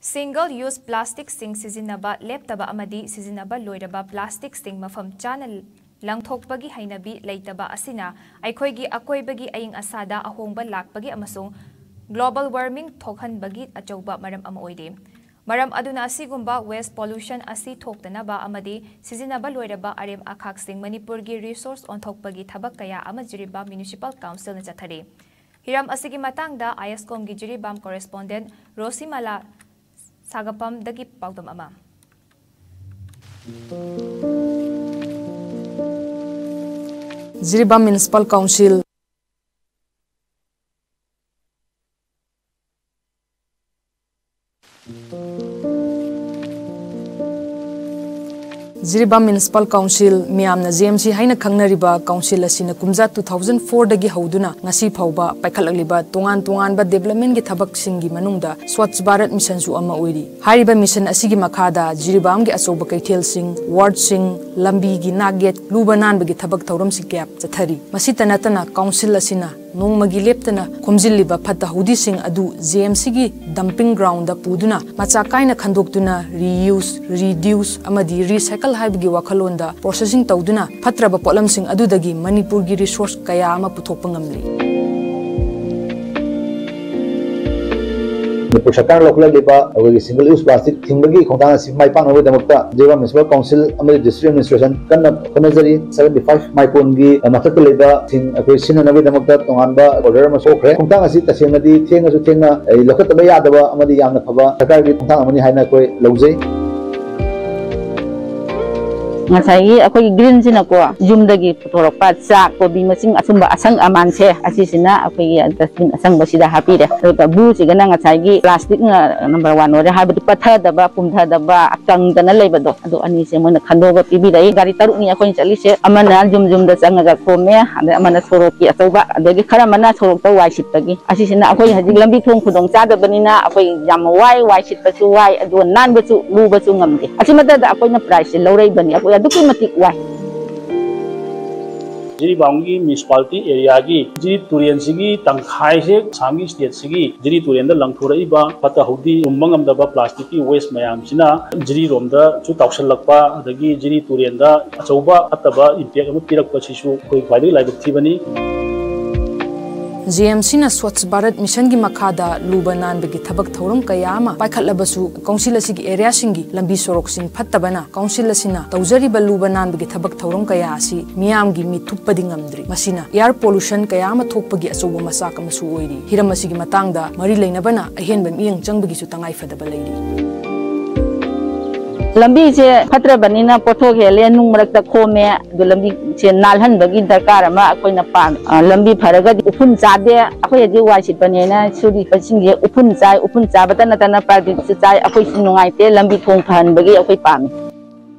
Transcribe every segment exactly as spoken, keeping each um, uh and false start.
Single use plasticꯁꯤꯡ ꯁꯤꯖꯤꯟꯅꯕ ꯂꯦꯞꯇꯕ ꯑꯃꯗꯤ ꯁꯤꯖꯤꯟꯅꯕ ꯂꯣꯏꯔꯕ plasticꯁꯤꯡ ꯃꯐꯝ ꯆꯥꯅ ꯂꯪꯊꯣꯛꯄꯒꯤ ꯍꯩꯅꯕꯤ ꯂꯩꯇꯕ ꯑꯁꯤꯅ ꯑꯩꯈꯣꯏꯒꯤ ꯑꯀꯣꯏꯕꯒꯤ ꯑꯏꯪ ꯑꯁꯥꯗ ꯑꯍꯣꯡꯕ ꯂꯥꯛꯄꯒꯤ ꯑꯃꯁꯨꯡ global warming ꯊꯣꯛꯍꯟꯕꯒꯤ ꯑꯆꯧꯕ ꯃꯔꯝ ꯑꯃ ꯑꯣꯏꯔꯤ꯫ ꯃꯔꯝ ꯑꯗꯨꯅ ꯑꯁꯤꯒꯨꯝꯕ waste pollution ꯑꯁꯤ ꯊꯣꯛꯇꯅꯕ ꯑꯃꯗꯤ ꯁꯤꯖꯤꯟꯅꯕ ꯂꯣꯏꯔꯕ ꯑꯔꯦꯝ ꯑꯈꯥꯛꯁꯤꯡ ꯃꯅꯤꯄꯨꯔꯒꯤ resource ꯑꯣꯟꯊꯣꯛꯄꯒꯤ ꯊꯕꯛ ꯀꯌꯥ ꯑꯃ ꯖꯤꯔꯤꯕꯥꯝ Municipal Councilꯅ ꯆꯠꯊꯔꯤ꯫ ꯍꯤꯔꯝ ꯑꯁꯤꯒꯤ ꯃꯇꯥꯡꯗ ISCOMꯒꯤ ꯖꯤꯔꯤꯕꯥꯝ correspondent ꯔꯣꯁꯤꯃꯂꯥ ꯁꯥꯒꯄꯝꯗꯒꯤ ꯄꯥꯎꯗꯝ ꯑꯃ꯫ Jiribam Municipal Council꯫ Jiribam Municipal Council, ꯃꯤꯌꯥꯝꯅ JMC ꯍꯥꯏꯅ ꯈꯪꯅꯔꯤꯕ council ꯑꯁꯤꯅ ꯀꯨꯝꯖꯥ two thousand fourꯗꯒꯤ ꯍꯧꯗꯨꯅ ꯉꯁꯤ ꯐꯥꯎꯕ ꯄꯥꯏꯈꯠꯂꯛꯂꯤꯕ ꯇꯣꯉꯥꯟ ꯇꯣꯉꯥꯟꯕ developmentꯀꯤ ꯊꯕꯛꯁꯤꯡꯒꯤ ꯃꯅꯨꯡꯗ Swachh Bharat Missionꯁꯨ ꯑꯃ ꯑꯣꯏꯔꯤ꯫ ꯍꯥꯏꯔꯤꯕ mission ꯑꯁꯤꯒꯤ ꯃꯈꯥꯗ ꯖꯤꯔꯤꯕꯥꯝꯒꯤ ꯑꯆꯧꯕ ꯀꯩꯊꯦꯜꯁꯤꯡ, wardꯁꯤꯡ, ꯂꯝꯕꯤꯒꯤ ꯅꯥꯛ ꯌꯦꯠ, ꯂꯨꯕ ꯅꯥꯟꯕꯒꯤ ꯊꯕꯛ ꯊꯧꯔꯝꯁꯤꯡ ꯀꯌꯥ ꯆꯠꯊꯔꯤ꯫ ꯃꯁꯤꯇ ꯅꯠꯇꯅ council ꯑꯁꯤꯅ ꯅꯣꯡꯃꯒꯤ ꯂꯦꯞꯇꯅ ꯈꯣꯝꯖꯤꯜꯂꯤꯕ ꯐꯠꯇ ꯍꯥꯎꯗꯤꯁꯤꯡ ꯑꯗꯨ JMCꯒꯤ dumping groundꯗ ꯄꯨꯗꯨꯅ ꯃꯆꯥꯛ ꯀꯥꯏꯅ ꯈꯟꯗꯣꯛꯇꯨꯅ reuse, reduce ꯑꯃꯗꯤ recycle ꯍꯥꯏꯕꯒꯤ ꯋꯥꯈꯜꯂꯣꯟꯗ processing ꯇꯧꯗꯨꯅ ꯐꯠꯇ꯭ꯔꯕ ꯄꯣꯠꯂꯝꯁꯤꯡ ꯑꯗꯨꯗꯒꯤ ꯃꯅꯤꯄꯨꯔꯒꯤ resource ꯀꯌꯥ ꯑꯃ ꯄꯨꯊꯣꯛꯄ ꯉꯝꯂꯤ꯫ ꯃꯅꯤꯄꯨꯔ ꯁꯔꯀꯥꯔꯅ ꯂꯧꯈꯠꯂꯛꯂꯤꯕ ꯑꯩꯈꯣꯏꯒꯤ single use plastic ꯊꯤꯡꯕꯒꯤ ꯈꯣꯡꯊꯥꯡ ꯑꯁꯤ ꯃꯥꯏ ꯄꯥꯛꯅꯕꯒꯤꯗꯃꯛꯇ ꯖꯤꯔꯤꯕꯥꯝ Municipal Council ꯑꯃꯗꯤ District Administration ꯀꯟꯅ ꯍꯣꯠꯅꯖꯔꯤ꯫ Seventy five micronꯒꯤ ꯃꯊꯛꯇ ꯂꯩꯕꯁꯤꯡ ꯑꯩꯈꯣꯏ ꯁꯤꯖꯤꯟꯅꯅꯕꯒꯤꯗꯃꯛꯇ ꯇꯣꯉꯥꯟꯕ order ꯑꯃ ꯊꯣꯛꯈ꯭ꯔꯦ꯫ ꯈꯣꯡꯊꯥꯡ ꯑꯁꯤ ꯇꯁꯦꯡꯅꯗꯤ ꯊꯦꯡꯉꯁꯨ ꯊꯦꯡꯅ, ꯑꯩ, ꯂꯧꯈꯠꯇꯕ ꯌꯥꯗꯕ ꯑꯃꯗꯤ ꯌꯥꯝꯅ ꯐꯕ ꯁꯔꯀꯥꯔꯒꯤ ꯈꯣꯡꯊꯥꯡ ꯑꯃꯅꯤ ꯍꯥꯏꯅ ꯑꯩꯈꯣꯏ ꯂꯧꯖꯩ꯫ ꯉꯁꯥꯏꯒꯤ ꯑꯩꯈꯣꯏꯒꯤ greenꯁꯤꯅꯀꯣ, ꯌꯨꯝꯗꯒꯤ ꯄꯨꯊꯣꯔꯛꯄ ꯆꯥꯛ, ꯀꯣꯕꯤ, ꯃꯁꯤꯡ ꯑꯆꯨꯝꯕ ꯑꯁꯪ ꯑꯃꯥꯟꯁꯦ, ꯑꯁꯤꯁꯤꯅ ꯑꯩꯈꯣꯏꯒꯤ dustbin ꯑꯁꯪꯕꯁꯤꯗ ꯍꯥꯞꯄꯤꯔꯦ꯫ ꯑꯗꯨꯒ blueꯁꯤꯒꯅ ꯉꯁꯥꯏꯒꯤ plasticꯅ number one ꯑꯣꯏꯔꯦ, ꯍꯥꯏꯕꯗꯤ ꯄꯠꯊꯗꯕ, ꯄꯨꯝꯊꯗꯕ, ꯀꯪꯗꯅ ꯂꯩꯕꯗꯣ, ꯑꯗꯨ ꯑꯅꯤꯁꯦ ꯃꯣꯏꯅ ꯈꯟꯗꯣꯛꯑꯒ ꯄꯤꯕꯤꯔꯛꯏ꯫ ꯒꯥꯔꯤ ꯇꯔꯨꯛꯅꯤ ꯑꯩꯈꯣꯏꯅ ꯆꯠꯂꯤꯁꯦ, ꯑꯃꯅ ꯌꯨꯝ ꯌꯨꯝꯗ ꯆꯪꯉꯒ ꯈꯣꯝꯃꯦ, ꯑꯗꯩ ꯑꯃꯅ ꯁꯣꯔꯣꯛꯀꯤ ꯑꯆꯧꯕ, ꯑꯗꯒꯤ ꯈꯔ ꯑꯃꯅ ꯁꯣꯔꯣꯛꯇ ꯋꯥꯏ ꯁꯤꯠꯄꯒꯤ꯫ ꯑꯁꯤꯁꯤꯅ ꯑꯩꯈꯣꯏ ꯍꯧꯖꯤꯛ ꯂꯝꯕꯤ ꯊꯣꯡ ꯈꯨꯗꯣꯡ ꯆꯥꯗꯕꯅꯤꯅ ꯑꯩꯈꯣꯏ ꯌꯥꯝ ꯋꯥꯏ, ꯋꯥꯏ ꯁꯤꯠꯄꯁꯨ ꯋꯥꯏ, ꯑꯗꯨꯒ ꯅꯥꯟꯕꯁꯨ, ꯂꯨꯕꯁꯨ ꯉꯝꯗꯦ꯫ ꯑꯁꯤꯃꯛꯇꯗ ꯑꯩꯈꯣꯏꯅ prizeꯁꯦ ꯂꯧꯔꯛꯏꯕꯅꯤ, ꯑꯩꯈꯣꯏ ꯑꯗꯨꯛꯀꯤ ꯃꯇꯤꯛ ꯋꯥꯏ꯫ ꯖꯤꯔꯤꯕꯥꯝꯒꯤ ꯃ꯭ꯌꯨꯅꯤꯁꯤꯄꯥꯂꯤꯇꯤ ꯑꯦꯔꯤꯌꯥꯒꯤ ꯖꯤꯔꯤ ꯇꯨꯔꯦꯟꯁꯤꯒꯤ ꯇꯪꯈꯥꯏꯁꯦ ꯑꯁꯥꯝꯒꯤ ꯁ꯭ꯇꯦꯠꯁꯤꯒꯤ ꯖꯤꯔꯤ ꯇꯨꯔꯦꯟꯗ ꯂꯪꯊꯣꯔꯛꯏꯕ ꯐꯠꯇ ꯍꯥꯎꯗꯤ ꯇꯨꯝꯕ ꯉꯝꯗꯕ ꯄ꯭ꯂꯥꯁꯇꯤꯛꯀꯤ ꯋꯦꯁ ꯃꯌꯥꯝꯁꯤꯅ ꯖꯤꯔꯤꯔꯣꯝꯗꯁꯨ ꯇꯥꯎꯁꯜꯂꯛꯄ, ꯑꯗꯒꯤ ꯖꯤꯔꯤ ꯇꯨꯔꯦꯟꯗ ꯑꯆꯧꯕ ꯐꯠꯇꯕ ꯏꯝꯄꯦꯛ ꯑꯃ ꯄꯤꯔꯛꯄꯁꯤꯁꯨ ꯑꯩꯈꯣꯏ ꯈ꯭ꯋꯥꯏꯗꯒꯤ ꯂꯥꯏꯕꯛ ꯊꯤꯕꯅꯤ꯫ ꯖꯦ ꯑꯦꯝ ꯁꯤꯅ ꯁ꯭ꯋꯥꯆ ꯚꯥꯔꯠ ꯃꯤꯁꯟꯒꯤ ꯃꯈꯥꯗ ꯂꯨꯕ ꯅꯥꯟꯕꯒꯤ ꯊꯕꯛ ꯊꯧꯔꯝ ꯀꯌꯥ ꯑꯃ ꯄꯥꯏꯈꯠꯂꯕꯁꯨ, ꯀꯥꯎꯟꯁꯤꯜ ꯑꯁꯤꯒꯤ ꯑꯦꯔꯤꯌꯥꯁꯤꯡꯒꯤ ꯂꯝꯕꯤ ꯁꯣꯔꯣꯛꯁꯤꯡ ꯐꯠꯇꯕꯅ ꯀꯥꯎꯟꯁꯤꯜ ꯑꯁꯤꯅ ꯇꯧꯖꯔꯤꯕ ꯂꯨꯕ ꯅꯥꯟꯕꯒꯤ ꯊꯕꯛ ꯊꯧꯔꯝ ꯀꯌꯥ ꯑꯁꯤ ꯃꯤꯌꯥꯝꯒꯤ ꯃꯤꯠ ꯊꯨꯞꯄꯗꯤ ꯉꯝꯗ꯭ꯔꯤ꯫ ꯃꯁꯤꯅ ꯑꯦꯌꯔ ꯄꯣꯂꯨꯁꯟ ꯀꯌꯥ ꯑꯃ ꯊꯣꯛꯄꯒꯤ ꯑꯆꯧꯕ ꯃꯆꯥꯛ ꯑꯃꯁꯨ ꯑꯣꯏꯔꯤ꯫ ꯍꯤꯔꯝ ꯑꯁꯤꯒꯤ ꯃꯇꯥꯡꯗ ꯃꯔꯤ ꯂꯩꯅꯕꯅ ꯑꯍꯦꯟꯕ ꯃꯤꯠꯌꯦꯡ ꯆꯪꯕꯒꯤꯁꯨ ꯇꯉꯥꯏ ꯐꯗꯕ ꯂꯩꯔꯤ꯫ ꯂꯝꯕꯤꯁꯦ ꯐꯠꯇ꯭ꯔꯕꯅꯤꯅ ꯄꯣꯠꯊꯣꯛ ꯍꯦꯜꯂꯦ, ꯅꯨꯡ ꯃꯔꯛꯇ ꯈꯣꯝꯃꯦ꯫ ꯑꯗꯨ ꯂꯝꯕꯤꯁꯦ ꯅꯥꯜꯍꯟꯕꯒꯤ ꯗꯔꯀꯥꯔ ꯑꯃ ꯑꯩꯈꯣꯏꯅ ꯄꯥꯝꯃꯤ꯫ ꯑ, ꯂꯝꯕꯤ ꯐꯔꯒꯗꯤ ꯎꯐꯨꯟ ꯆꯥꯗꯦ꯫ ꯑꯩꯈꯣꯏ ꯍꯧꯖꯤꯛ ꯋꯥꯏ ꯁꯤꯠꯄꯅꯦꯅ ꯁꯨꯔꯤꯕꯁꯤꯡꯁꯦ ꯎꯐꯨꯟ ꯆꯥꯏ, ꯎꯐꯨꯟ ꯆꯥꯕꯇ ꯅꯠꯇꯅ ꯄ꯭ꯔꯥꯏꯚꯦꯠꯁꯨ ꯆꯥꯏ꯫ ꯑꯩꯈꯣꯏꯁꯨ ꯅꯨꯡꯉꯥꯏꯇꯦ, ꯂꯝꯕꯤ ꯊꯣꯡ ꯐꯍꯟꯕꯒꯤ ꯑꯩꯈꯣꯏ ꯄꯥꯝꯃꯤ꯫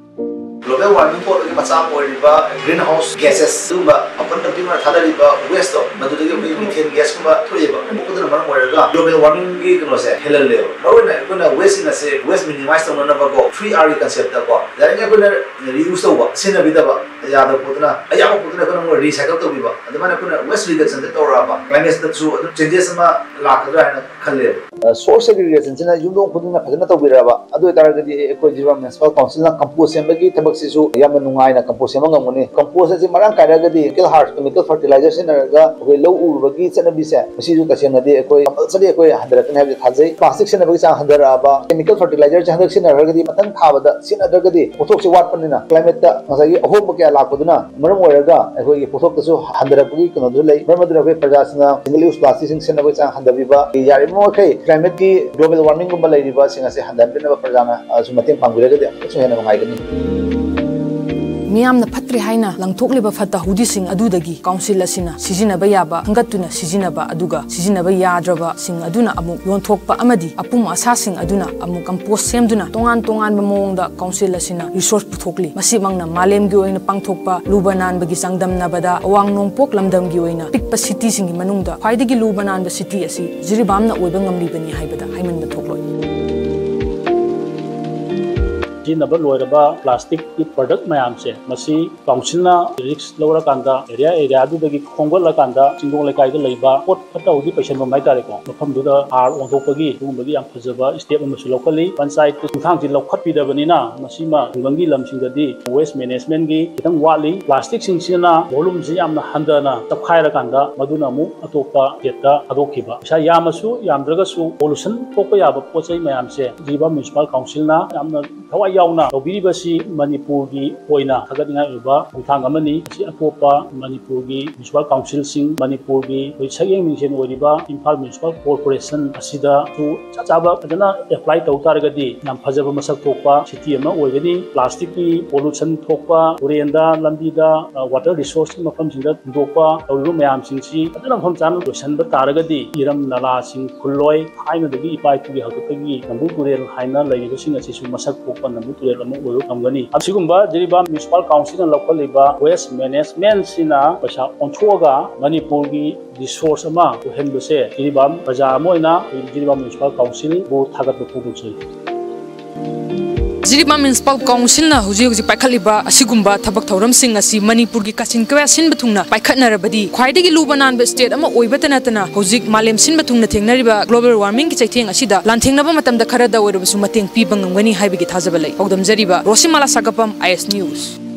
ꯒ꯭ꯂꯣꯕꯦꯜ ꯋꯥꯔꯃꯤꯡ ꯊꯣꯛꯄꯒꯤ ꯃꯆꯥꯛ ꯑꯣꯏꯔꯤꯕ ꯒ꯭ꯔꯤꯟ ꯍꯥꯎꯁ ꯒ꯭ꯌꯥꯁꯦꯁ, ꯑꯗꯨꯒꯨꯝꯕ ꯃꯐꯝ ꯅꯨꯄꯤ ꯑꯃꯅ ꯊꯥꯗꯔꯤꯕ ꯋꯦꯁꯇꯣ, ꯃꯗꯨꯗꯒꯤ ꯑꯩꯈꯣꯏ ꯃꯤꯊꯦꯟ ꯒ꯭ꯌꯥꯁꯀꯨꯝꯕ ꯊꯣꯛꯑꯦꯕ꯫ ꯊꯣꯛꯄꯗꯨꯅ ꯃꯔꯝ ꯑꯣꯏꯔꯒ ꯒ꯭ꯂꯣꯕꯦꯜ ꯋꯥꯔꯃꯤꯡꯒꯤ ꯀꯩꯅꯣꯁꯦ ꯍꯦꯜꯍꯜꯂꯦꯕ꯫ ꯃꯔꯨꯑꯣꯏꯅ ꯑꯩꯈꯣꯏꯅ ꯋꯦꯁꯁꯤꯡ ꯑꯁꯦ ꯋꯦꯁ ꯃꯤꯅꯤꯃꯥꯏꯁ ꯇꯧꯅꯅꯕꯀꯣ, ꯊ꯭ꯔꯤ ꯑꯥꯔꯒꯤ ꯀꯟꯁꯦꯞꯇꯀꯣ, ꯌꯥꯔꯤꯉꯩ ꯑꯩꯈꯣꯏꯅ ꯔꯤꯌꯨꯁ ꯇꯧꯕ, ꯁꯤꯖꯤꯟꯅꯕꯤꯗꯕ, ꯌꯥꯗꯕ ꯄꯣꯠꯇꯨꯅ, ꯑꯌꯥꯕ ꯄꯣꯠꯇꯨꯅ ꯑꯩꯈꯣꯏꯅ ꯑꯃꯨꯛ ꯔꯤꯁꯥꯏꯀꯜ ꯇꯧꯕꯤꯕ, ꯑꯗꯨꯃꯥꯏꯅ ꯑꯩꯈꯣꯏꯅ ꯋꯦꯁ ꯔꯤꯗꯛꯁꯟꯁꯦ ꯇꯧꯔꯛꯑꯕ, ꯀ꯭ꯂꯥꯏꯃꯦꯠꯁꯤꯗꯁꯨ ꯑꯗꯨꯝ ꯆꯦꯟꯖꯦꯁ ꯑꯃ ꯂꯥꯛꯀꯗ꯭ꯔꯥ ꯍꯥꯏꯅ ꯈꯜꯂꯦꯕ꯫ ꯁꯣꯔꯁ ꯁꯦꯒ꯭ꯔꯤꯒꯦꯁꯟꯁꯤꯅ ꯌꯨꯝꯊꯣꯡ ꯈꯨꯗꯤꯡꯅ ꯐꯖꯅ ꯇꯧꯕꯤꯔꯛꯑꯕ, ꯑꯗꯨ ꯑꯣꯏꯇꯥꯔꯒꯗꯤ ꯑꯩꯈꯣꯏ ꯖꯤꯔꯤꯕꯥꯝ ꯃ꯭ꯌꯨꯅꯤꯁꯤꯄꯥꯜ ꯀꯥꯎꯟꯁꯤꯜꯅ ꯀꯝꯄꯣꯁ ꯁꯦꯝꯕꯒꯤ ꯊꯕꯛꯁꯤꯁꯨ ꯌꯥꯝꯅ ꯅꯨꯡꯉꯥꯏꯅ ꯀꯝꯄꯣꯁ ꯁꯦꯝꯕ ꯉꯝꯒꯅꯤ꯫ ꯀꯝꯄꯣꯁ ꯑꯁꯤ ꯃꯔꯥꯡ ꯀꯥꯏꯔꯒꯗꯤ ꯀꯦꯃꯤꯀꯦꯜ ꯍꯥꯔ, ꯀꯦꯃꯤꯀꯦꯜ ꯐꯔꯇꯤꯂꯥꯏꯖꯔ ꯁꯤꯖꯤꯟꯅꯔꯒ ꯑꯩꯈꯣꯏ ꯂꯧ ꯎꯕꯒꯤ ꯆꯠꯅꯕꯤꯁꯦ, ꯃꯁꯤꯁꯨ ꯇꯁꯦꯡꯅꯗꯤ ꯑꯩꯈꯣꯏ ꯀꯝꯄꯜꯁꯔꯤ ꯑꯩꯈꯣꯏ ꯍꯟꯊꯔꯛꯀꯅꯤ ꯍꯥꯏꯕꯁꯤ ꯊꯥꯖꯩ꯫ ꯄ꯭ꯂꯥꯁꯇꯤꯛ ꯁꯤꯖꯤꯟꯅꯕꯒꯤ ꯆꯥꯡ ꯍꯟꯊꯔꯛꯑꯕ, ꯀꯦꯃꯤꯀꯦꯜ ꯐꯔꯇꯤꯂꯥꯏꯖꯔꯁꯦ ꯍꯟꯗꯛ ꯁꯤꯖꯤꯟꯅꯔꯒꯗꯤ ꯃꯊꯪ ꯊꯥꯕꯗ ꯁꯤꯖꯤꯟꯅꯗ꯭ꯔꯒꯗꯤ ꯄꯣꯠꯊꯣꯛꯁꯦ ꯋꯥꯠꯄꯅꯤꯅ ꯀ꯭ꯂꯥꯏꯃꯦꯠꯇ ꯉꯁꯥꯏꯒꯤ ꯑꯍꯣꯡꯕ ꯀꯌꯥ ꯂꯥꯛꯄꯗꯨꯅ ꯃꯔꯝ ꯑꯣꯏꯔꯒ ꯑꯩꯈꯣꯏꯒꯤ ꯄꯣꯠꯊꯣꯛꯇꯁꯨ ꯍꯟꯊꯔꯛꯄꯒꯤ ꯀꯩꯅꯣꯗꯨꯁꯨ ꯂꯩ꯫ ꯃꯔꯝ ꯑꯗꯨꯅ ꯑꯩꯈꯣꯏ ꯄ꯭ꯔꯖꯥꯁꯤꯡꯅ ꯁꯤꯡꯒꯜ ꯌꯨꯁ ꯄ꯭ꯂꯥꯁꯇꯤꯛꯁꯤꯡ ꯁꯤꯖꯤꯟꯅꯕꯒꯤ ꯆꯥꯡ ꯍꯟꯊꯕꯤꯕ, ꯌꯥꯔꯤꯕ ꯃꯈꯩ ꯀ꯭ꯂꯥꯏꯃꯦꯠꯀꯤ ꯒ꯭ꯂꯣꯕꯦꯜ ꯋꯥꯔꯃꯤꯡꯒꯨꯝꯕ ꯂꯩꯔꯤꯕꯁꯤꯡ ꯑꯁꯦ ꯍꯟꯊꯍꯟꯕꯤꯅꯕ ꯄ꯭ꯔꯖꯥꯅ, ꯑ, ꯁꯨ ꯃꯇꯦꯡ ꯄꯥꯡꯕꯤꯔꯒꯗꯤ ꯑꯃꯨꯛꯀꯁꯨ ꯍꯦꯟꯅ ꯅꯨꯡꯉꯥꯏꯒꯅꯤ꯫ ꯃꯤꯌꯥꯝꯅ ꯐꯠꯇ꯭ꯔꯦ ꯍꯥꯏꯅ ꯂꯪꯊꯣꯛꯂꯤꯕ ꯐꯠꯇ ꯍꯥꯎꯗꯤꯁꯤꯡ ꯑꯗꯨꯗꯒꯤ ꯀꯥꯎꯟꯁꯤꯜ ꯑꯁꯤꯅ ꯁꯤꯖꯤꯟꯅꯕ ꯌꯥꯕ ꯈꯟꯒꯠꯇꯨꯅ ꯁꯤꯖꯤꯟꯅꯕ, ꯑꯗꯨꯒ ꯁꯤꯖꯤꯟꯅꯕ ꯌꯥꯗ꯭ꯔꯕꯁꯤꯡ ꯑꯗꯨꯅ ꯑꯃꯨꯛ ꯌꯣꯟꯊꯣꯛꯄ ꯑꯃꯗꯤ ꯑꯄꯨꯝ ꯑꯁꯥꯁꯤꯡ ꯑꯗꯨꯅ ꯑꯃꯨꯛ ꯀꯝꯄꯣꯁ ꯁꯦꯝꯗꯨꯅ ꯇꯣꯉꯥꯟ ꯇꯣꯉꯥꯟꯕ ꯃꯑꯣꯡꯗ ꯀꯥꯎꯟꯁꯤꯜ ꯑꯁꯤꯅ ꯔꯤꯁꯣꯔꯁ ꯄꯨꯊꯣꯛꯂꯤ꯫ ꯃꯁꯤꯃꯛꯅ ꯃꯥꯂꯦꯝꯒꯤ ꯑꯣꯏꯅ ꯄꯥꯡꯊꯣꯛꯄ ꯂꯨꯕ ꯅꯥꯟꯕꯒꯤ ꯆꯥꯡꯗꯝꯅꯕꯗ ꯑꯋꯥꯡ ꯅꯣꯡꯄꯣꯛ ꯂꯝꯗꯝꯒꯤ ꯑꯣꯏꯅ ꯄꯤꯛꯄ ꯁꯤꯇꯤꯁꯤꯡꯒꯤ ꯃꯅꯨꯡꯗ ꯈ꯭ꯋꯥꯏꯗꯒꯤ ꯂꯨꯕ ꯅꯥꯟꯕ ꯁꯤꯇꯤ ꯑꯁꯤ ꯖꯤꯔꯤꯕꯥꯝꯅ ꯑꯣꯏꯕ ꯉꯝꯂꯤꯕꯅꯤ ꯍꯥꯏꯕꯗ ꯍꯥꯏꯃꯟꯕ ꯊꯣꯛꯂꯣꯏ꯫ ꯁꯤꯖꯤꯟꯅꯕ ꯂꯣꯏꯔꯕ ꯄ꯭ꯂꯥꯁꯇꯤꯛꯀꯤ ꯄ꯭ꯔꯗꯛ ꯃꯌꯥꯝꯁꯦ, ꯃꯁꯤ ꯀꯥꯎꯟꯁꯤꯜꯅ ꯔꯤꯛꯁ ꯂꯧꯔꯀꯥꯟꯗ ꯑꯦꯔꯤꯌꯥ ꯑꯦꯔꯤꯌꯥꯗꯨꯗꯒꯤ ꯈꯣꯝꯒꯠꯂꯀꯥꯟꯗ ꯆꯤꯡꯗꯣꯡ ꯂꯩꯀꯥꯏꯗ ꯂꯩꯕ ꯄꯣꯠ ꯐꯠꯇ ꯍꯥꯎꯗꯤ ꯄꯩꯁꯟꯐꯝ ꯍꯥꯏꯇꯥꯔꯦꯀꯣ, ꯃꯐꯝꯗꯨꯗ ꯍꯥꯔ ꯑꯣꯟꯊꯣꯛꯄꯒꯤ ꯑꯗꯨꯒꯨꯝꯕꯒꯤ ꯌꯥꯝ ꯐꯖꯕ ꯁ꯭ꯇꯦꯞ ꯑꯃꯁꯨ ꯂꯧꯈꯠꯂꯤ꯫ ꯄꯟꯆꯥꯌꯠꯇ ꯈꯣꯡꯊꯥꯡꯁꯤ ꯂꯧꯈꯠꯄꯤꯗꯕꯅꯤꯅ ꯃꯁꯤꯃ ꯈꯨꯡꯒꯪꯒꯤ ꯂꯝꯁꯤꯡꯗꯗꯤ ꯋꯦꯁ ꯃꯦꯅꯦꯖꯃꯦꯟꯒꯤ ꯈꯤꯇꯪ ꯋꯥꯠꯂꯤ꯫ ꯄ꯭ꯂꯥꯁꯇꯤꯛꯁꯤꯡꯁꯤꯅ ꯚꯣꯂꯨꯝꯁꯤ ꯌꯥꯝꯅ ꯍꯟꯊꯅ ꯆꯞꯈꯥꯏꯔꯀꯥꯟꯗ ꯃꯗꯨꯅ ꯑꯃꯨꯛ ꯑꯇꯣꯞꯄ ꯁ꯭ꯇꯦꯠꯇ ꯊꯥꯗꯣꯛꯈꯤꯕ꯫ ꯄꯩꯁꯥ ꯌꯥꯝꯃꯁꯨ ꯌꯥꯝꯗ꯭ꯔꯒꯁꯨ ꯄꯣꯂꯨꯁꯟ ꯊꯣꯛꯄ ꯌꯥꯕ ꯄꯣꯠ ꯆꯩ ꯃꯌꯥꯝꯁꯦ ꯖꯤꯔꯤꯕꯥꯝ ꯃ꯭ꯌꯨꯅꯤꯁꯤꯄꯥꯜ ꯀꯥꯎꯟꯁꯤꯜꯅ ꯌꯥꯝꯅ ꯊꯋꯥꯏ ꯌꯥꯎꯅ ꯇꯧꯕꯤꯔꯤꯕꯁꯤ ꯃꯅꯤꯄꯨꯔꯒꯤ ꯑꯣꯏꯅ ꯊꯥꯒꯠꯅꯤꯡꯉꯥꯏ ꯑꯣꯏꯕ ꯈꯣꯡꯊꯥꯡ ꯑꯃꯅꯤ꯫ ꯃꯁꯤ ꯑꯇꯣꯞꯄ ꯃꯅꯤꯄꯨꯔꯒꯤ ꯃ꯭ꯌꯨꯅꯤꯁꯤꯄꯥꯜ ꯀꯥꯎꯟꯁꯤꯜꯁꯤꯡ, ꯃꯅꯤꯄꯨꯔꯒꯤ ꯑꯩꯈꯣꯏ ꯁꯛꯌꯦꯡ ꯃꯤꯡꯁꯦꯟ ꯑꯣꯏꯔꯤꯕ ꯏꯝꯐꯥꯜ ꯃ꯭ꯌꯨꯅꯤꯁꯤꯄꯥꯜ ꯀꯣꯔꯄꯣꯔꯦꯁꯟ ꯑꯁꯤꯗꯁꯨ ꯆꯞ ꯆꯥꯕ ꯐꯖꯅ ꯑꯦꯄ꯭ꯂꯥꯏ ꯇꯧ ꯇꯥꯔꯒꯗꯤ ꯌꯥꯝ ꯐꯖꯕ ꯃꯁꯛ ꯊꯣꯛꯄ ꯁꯤꯇꯤ ꯑꯃ ꯑꯣꯏꯒꯅꯤ꯫ ꯄ꯭ꯂꯥꯁꯇꯤꯛꯀꯤ ꯄꯣꯂꯨꯁꯟ ꯊꯣꯛꯄ ꯇꯨꯔꯦꯟꯗ, ꯂꯝꯕꯤꯗ, ꯑ, ꯋꯥꯇꯔ ꯔꯤꯁꯣꯔꯁꯀꯤ ꯃꯐꯝꯁꯤꯡꯗ ꯍꯨꯟꯗꯣꯛꯄ ꯇꯧꯔꯤꯕ ꯃꯌꯥꯝꯁꯤꯡꯁꯤ ꯐꯖꯅ ꯃꯐꯝ ꯆꯥꯅ ꯂꯣꯏꯁꯤꯟꯕ ꯇꯥꯔꯒꯗꯤ ꯏꯔꯝ ꯅꯂꯥꯁꯤꯡ ꯐꯨꯜꯂꯣꯏ꯫ ꯊꯥꯏꯅꯗꯒꯤ ꯏꯄꯥ ꯏꯄꯨꯒꯤ ꯍꯥꯛꯇꯛꯇꯒꯤ ꯅꯝꯕꯨꯜ ꯇꯨꯔꯦꯜ ꯍꯥꯏꯅ ꯂꯩꯔꯤꯕꯁꯤꯡ ꯑꯁꯤꯁꯨ ꯃꯁꯛ ꯊꯣꯛꯄ ꯅꯝꯕꯨꯜ ꯇꯨꯔꯦꯜ ꯑꯃ ꯑꯣꯏꯕ ꯉꯝꯒꯅꯤ꯫ ꯑꯁꯤꯒꯨꯝꯕ ꯖꯤꯔꯤꯕꯥꯝ ꯃ꯭ꯌꯨꯅꯤꯁꯤꯄꯥꯜ ꯀꯥꯎꯟꯁꯤꯜꯅ ꯂꯧꯈꯠꯂꯤꯕ ꯋꯦꯁ ꯃꯦꯅꯦꯖꯃꯦꯟꯁꯤꯅ ꯄꯩꯁꯥ ꯑꯣꯟꯊꯣꯛꯑꯒ ꯃꯅꯤꯄꯨꯔꯒꯤ ꯔꯤꯁꯣꯔꯁ ꯑꯃ ꯑꯣꯏꯍꯟꯕꯁꯦ ꯖꯤꯔꯤꯕꯥꯝ ꯄ꯭ꯔꯖꯥ ꯑꯃ ꯑꯣꯏꯅ ꯑꯩꯈꯣꯏ ꯖꯤꯔꯤꯕꯥꯝ ꯃ꯭ꯌꯨꯅꯤꯁꯤꯄꯥꯜ ꯀꯥꯎꯟꯁꯤꯜꯕꯨ ꯊꯥꯒꯠꯄ ꯐꯣꯡꯗꯣꯛꯆꯔꯤ꯫ ꯖꯤꯔꯤꯕꯥꯝ ꯃ꯭ꯌꯨꯅꯤꯁꯤꯄꯥꯜ ꯀꯥꯎꯟꯁꯤꯜꯅ ꯍꯧꯖꯤꯛ ꯍꯧꯖꯤꯛ ꯄꯥꯏꯈꯠꯂꯤꯕ ꯑꯁꯤꯒꯨꯝꯕ ꯊꯕꯛ ꯊꯧꯔꯝꯁꯤꯡ ꯑꯁꯤ ꯃꯅꯤꯄꯨꯔꯒꯤ ꯀꯥꯆꯤꯟ ꯀꯣꯌꯥ ꯁꯤꯟꯕ ꯊꯨꯡꯅ ꯄꯥꯏꯈꯠꯅꯔꯕꯗꯤ ꯈ꯭ꯋꯥꯏꯗꯒꯤ ꯂꯨꯕ ꯅꯥꯟꯕ ꯁ꯭ꯇꯦꯠ ꯑꯃ ꯑꯣꯏꯕꯇ ꯅꯠꯇꯅ ꯍꯧꯖꯤꯛ ꯃꯥꯂꯦꯝ ꯁꯤꯟꯕ ꯊꯨꯡꯅ ꯊꯦꯡꯅꯔꯤꯕ ꯒ꯭ꯂꯣꯕꯦꯜ ꯋꯥꯔꯃꯤꯡꯒꯤ ꯆꯩꯊꯦꯡ ꯑꯁꯤꯗ ꯂꯥꯟꯊꯦꯡꯅꯕ ꯃꯇꯝꯗ ꯈꯔꯗ ꯑꯣꯏꯔꯕꯁꯨ ꯃꯇꯦꯡ ꯄꯤꯕ ꯉꯝꯒꯅꯤ ꯍꯥꯏꯕꯒꯤ ꯊꯥꯖꯕ ꯂꯩ꯫ ꯄꯥꯎꯗꯝꯖꯔꯤꯕ ꯔꯣꯁꯤꯃꯥꯂꯥ ꯁꯥꯒꯞꯄꯝ, ꯑꯥꯏ ꯑꯦꯁ ꯅ꯭ꯌꯨꯁ꯫